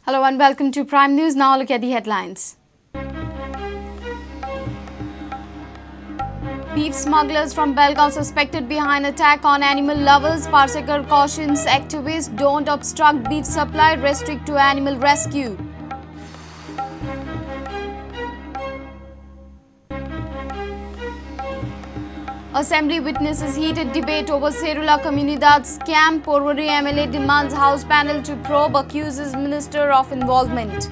Hello and welcome to Prime News. Now look at the headlines. Beef smugglers from Belgaum suspected behind attack on animal lovers. Parsekar cautions activists don't obstruct beef supply, restrict to animal rescue. Assembly witnesses heated debate over Serula Comunidade scam. Porvorim MLA demands House panel to probe, accuses minister of involvement.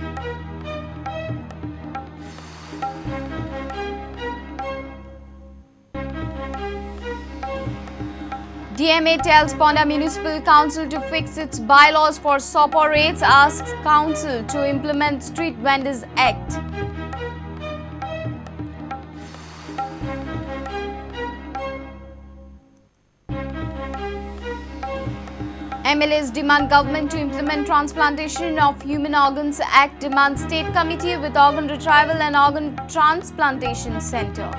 DMA tells Ponda Municipal Council to fix its bylaws for SOPO rates, asks council to implement Street Vendors Act. MLAs demand government to implement Transplantation of Human Organs Act, demand state committee with organ retrieval and organ transplantation center.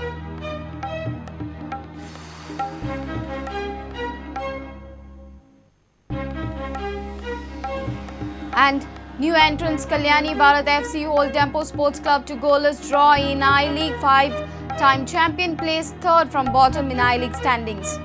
And new entrants Kalyani Bharat FC hold Dempo Sports Club to goalless draw in I-League. 5-time champion placed third from bottom in I-League standings.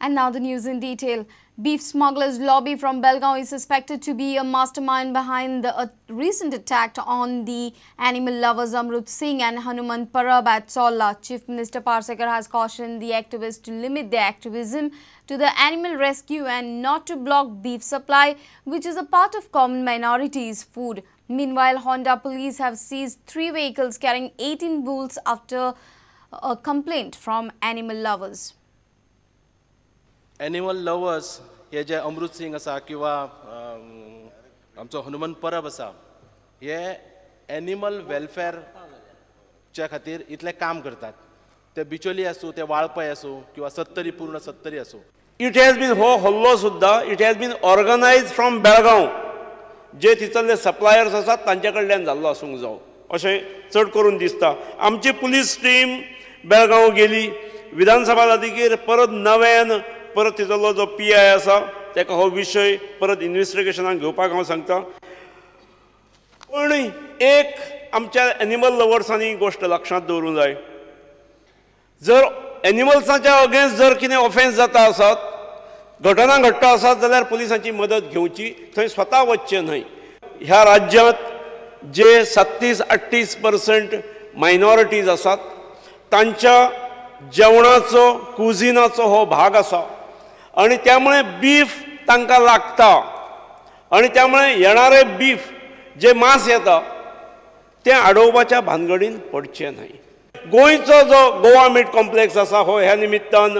And now the news in detail. Beef smugglers lobby from Belgaum is suspected to be a mastermind behind the recent attack on the animal lovers Amrut Singh and Hanuman Parab at Chorla. Chief Minister Parsekar has cautioned the activists to limit their activism to the animal rescue and not to block beef supply, which is a part of common minorities' food. Meanwhile, Honda police have seized 3 vehicles carrying 18 bulls after a complaint from animal lovers. Animal lovers हे जे अमृत सिंग आसा किंवा आमचो हनुमान परब आसा हे animal वेलफेअरच्या खातीर इतलें काम करतात. ते बिचोली आसूं, ते वाळपय आसूं किंवा सत्तरी, पूर्ण सत्तरी आसूं. It has been हो हल्लो सुद्दां it has been organise from Belgaum. जे थिंगसरले सप्लायर्स आसात तांचे कडल्यान जाल्लो आसूंक जावो अशें चड करून दिसता. आमची पुलीस टीम बेळगांव गेली, विधानसभा जातकीर परत नव्यान परत तितलो जो पी I आसा ताका हो विशय परत इन्वेस्टिगेशनाक घेवपाक हांव सांगता. पूण एक आमच्या एनिमल लवर्सांनी गोश्ट लक्षांत दवरूंक जाय, जर एनिमल्साच्या अगेन्स्ट जर कितें ऑफेन्स जाता आसत, घटना घडटा आसत जाल्यार पुलिसांची मदत घेवची, थंय स्वता वचचें न्हय. ह्या राज्यांत जे 37-38% मायनॉरिटीज आसात तांच्या जेवणाचो, कुझिनाचो हो भाग आसा आनी त्यामुळे बीफ तांकां लागता आनी त्यामुळे येणारे बीफ जे मांस येता तें आडोवपाच्या भानगडीन पडचें न्हय. गोंयचो जो गोवा मीट कॉम्प्लेक्स आसा हो ह्या निमित्तान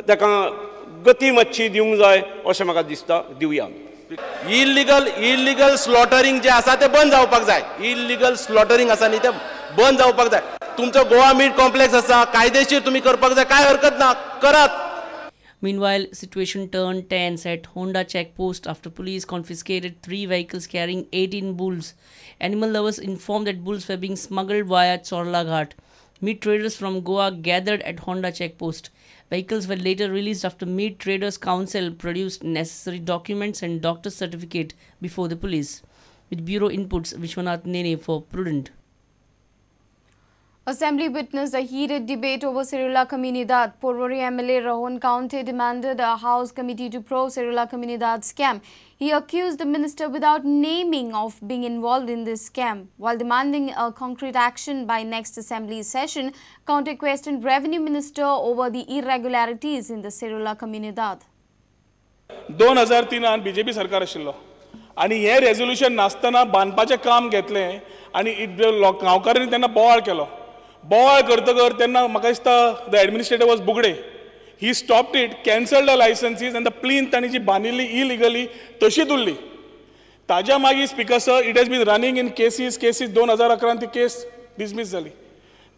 ताका गती मातशी दिवंक जाय अशें म्हाका दिसता. दिवया. इलिगल स्लॉटरिंग जे आसा तें बंद जावपाक जाय. इलिगल स्लॉटरिंग आसा न्ही तें बंद जावपाक जाय. तुमचो गोवा मीट कॉम्प्लेक्स आसा, कायदेशीर तुमी करपाक जाय, काय हरकत ना, करात. Meanwhile, situation turned tense at Honda checkpost after police confiscated 3 vehicles carrying 18 bulls. Animal lovers informed that bulls were being smuggled via Chorla Ghat. Meat traders from Goa gathered at Honda checkpost. Vehicles were later released after Meat Traders Council produced necessary documents and doctor's certificate before the police. With Bureau inputs, Vishwanath Nene for Prudent. Assembly witnessed a heated debate over Serula Comunidade. Porvorim MLA Rohan Khaunte demanded a House committee to probe Serula Comunidade scam. He accused the minister without naming of being involved in this scam. While demanding a concrete action by next assembly session, Khaunte questioned revenue minister over the irregularities in the Serula Comunidade. 2003 BJP सरकार आशिल्लो आनी हें resolution नासतना बांदपाचें काम घेतलें आनी गांवकारांनी तेन्ना बोवाळ केलो. बोवाळ करतकर तेन्ना म्हाका दिसता the administrator was Bugade. He stopped it, cancelled the licences and the plinth तांणी जी बांदिल्ली इलिगली तशीच उरली. ताज्या मागीर speaker sir it has been running in cases 2011 ती केस डिसमीस जाली.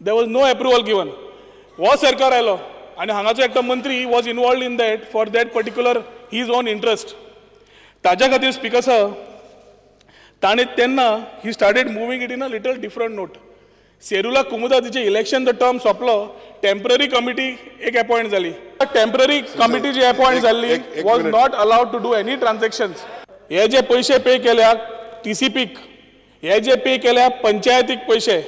There was no approval given. हो सरकार आयलो आनी हांगाचो एकटो मंत्री was involved in that for that particular his own interest. ताज्या खातीर स्पीकर सर ताणें तेन्ना he started moving it in a little different note. Serula कुमुदादीचें election जो टर्म सोंपलो टेम्पररी कमिटी एक अपॉइंट जाली. टेम्पररी कमिटी जी अपॉइंट जाल्ली was not allowed to do any transactions. हे जे पयशे पे केल्या टीसीपीक, हे जे पे केल्या पंचायतीक पयशे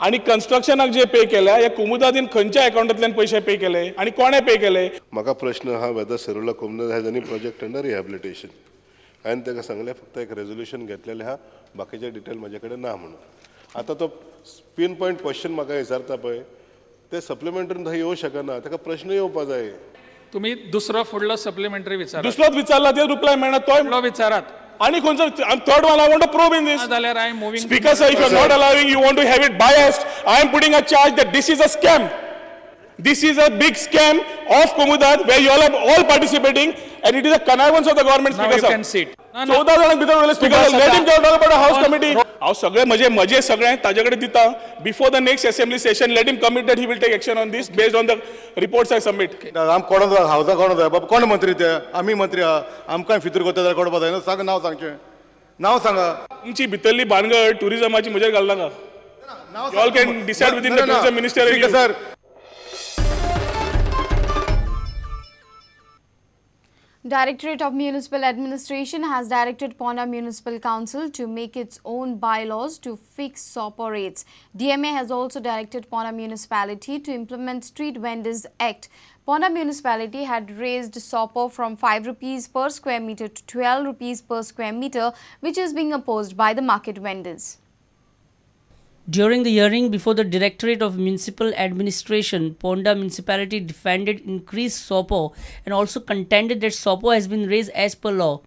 आनी कन्स्ट्रक्शनाक जे पे केल्या, हे कुमुदादीन खंयच्या अकाउंटांतल्यान पयशे पे केले आनी कोणे पे केले? म्हाका प्रश्न आहा whether Serula Comunidade has any project under rehabilitation. हांवें ताका सांगलें फक्त एक रेजोल्युशन घेतलेलें आहा, बाकीचे डिटेल म्हाजे कडेन ना म्हणून. आतां तो पीन पॉयंट क्वेश्चन म्हाका विचारता पळय, ते सप्लिमेंटरी थंय येवं शकना, ताका प्रश्न येवपा जाय. तुमी दुसरो फुडलो सप्लिमेंटरी विचारात. दुसरोच विचारला ते रिप्लाय मेळना, तोय विचारात. आनी खंयचो third one I want to probe in this. जाल्यार I am moving. Speaker sir, if you are not allowing, you want to have it biased, I am putting a charge that this is a scam. This is a big scam of Comunidade where you all are all participating and it is a connivance of the government. Now you can sit. 14 जाणांक भितर उरले speaker. Let him talk about a house committee. हांव सगळे म्हजे म्हजे सगळे ताजे कडेन दिता. Before the next assembly session let him commit that he will take action on this based on the reports I submit. आम कोण हावजा कोण जाय बाबा, कोण मंत्री ते? आमी मंत्री आहा, आमकां फितूर करता जाल्यार कोण जाय? सांग नांव सांगचें, नांव सांगा. तुमची भितरली भानगड टुरिजमाची म्हजेर घालनाका. You all can decide within the tourism minister. Sir, Directorate of Municipal Administration has directed Ponda Municipal Council to make its own bylaws to fix SOPO rates. DMA has also directed Ponda Municipality to implement Street Vendors Act. Ponda Municipality had raised SOPO from 5 rupees per square meter to 12 rupees per square meter, which is being opposed by the market vendors. During the hearing before the Directorate of Municipal Administration, Ponda Municipality defended increased SOPO and also contended that SOPO has been raised as per law.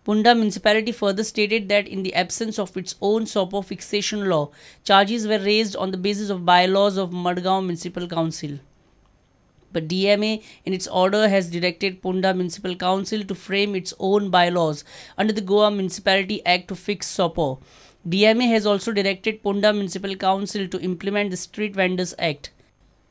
Ponda Municipality further stated that in the absence of its own SOPO fixation law, charges were raised on the basis of bylaws of Madgaon Municipal Council. But DMA in its order has directed Ponda Municipal Council to frame its own bylaws under the Goa Municipality Act to fix SOPO. DMA has also directed Ponda Municipal Council to implement the Street Vendors Act.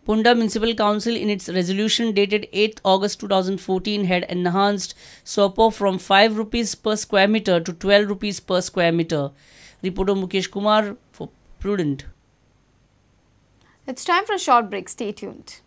Ponda Municipal Council in its resolution dated 8 August 2014 had enhanced SOPO from 5 rupees per square meter to 12 rupees per square meter. Reporter Mukesh Kumar for Prudent. It's time for a short break. Stay tuned.